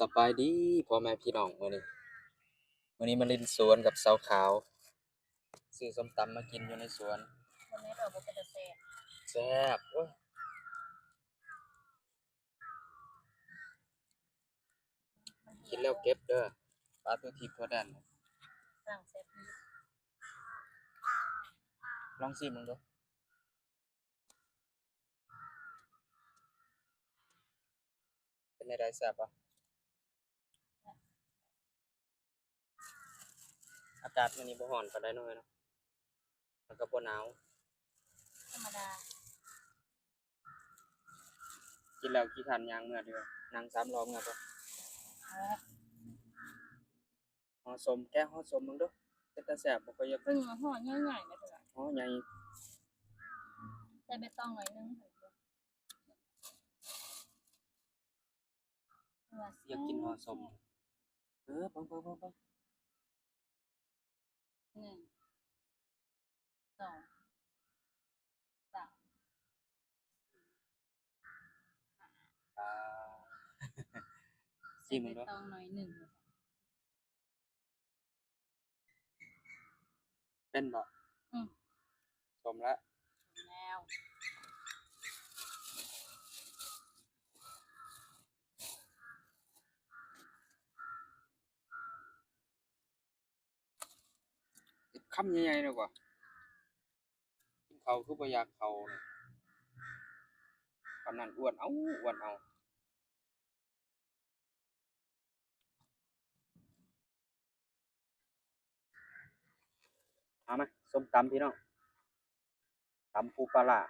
ສະບາຍດີພໍ່ແມ່ພີ່ນ້ອງ ມື້ນີ້ ມື້ນີ້ມາຫຼິ້ນສວນກັບສາວຂາວ ຊື້ສົ້ມຕຳມາກິນຢູ່ໃນສວນ. ບໍ່ແມ່ນດອກ ບໍ່ເປັນຕາແຊບ. ແຊບ ໂອ້ຍ ກິນແລ້ວເກັບເດີ ປາຕູທິບທົ່ວແດນ. ສ້າງແຊບອີກ. ລອງຊີມເບິ່ງດູ. ເປັນແນວໃດ ແຊບບໍ່? ອາກາດມື້ນີ້ບໍ່ຮ້ອນປານໃດເນາະ ເອີຍເນາະ ແລ້ວກໍບໍ່ໜາວ ທຳມະດາ. ກິນແລ້ວຂີ້ຄ້ານຍ່າງເມືອເດີ ນັ່ງສາມລໍ້ເມືອບໍ່? ເອີ ຫໍ່ສົ້ມ ແກະຫໍ່ສົ້ມເບິ່ງດູ ເປັນຕາແຊບບໍ່? ຂ້ອຍຢາກ ເພິ່ນຫໍ່ໃຫຍ່ໆ ນະ ເພິ່ນ ຫໍ່ໃຫຍ່ ໃສ່ໃບຕອງໜ້ອຍໜຶ່ງ. ຢາກກິນຫໍ່ສົ້ມ. ເອີ ເບິ່ງໆໆໆ ໜຶ່ງ ສອງ ສາມ ສີ່ ຫ້າ ອ່າ ຊີມເບິ່ງດູ ໃສ່ໃບຕອງໜ້ອຍໜຶ່ງ. ເປັນບໍ່? ອືມ ສົມລະ ສົມແລ້ວ. ເຮັດຄຳໃຫຍ່ໆ ແລ້ວກວ່າ ກິນເຂົ້າຄືບໍ່ຢາກເຂົ້າ ປານນັ້ນ ອ້ວນເອົາ ອ້ວນເອົາ. ເອົາມາ ສົ້ມຕຳພີ່ນ້ອງ ຕຳປູປາຫຼ້າ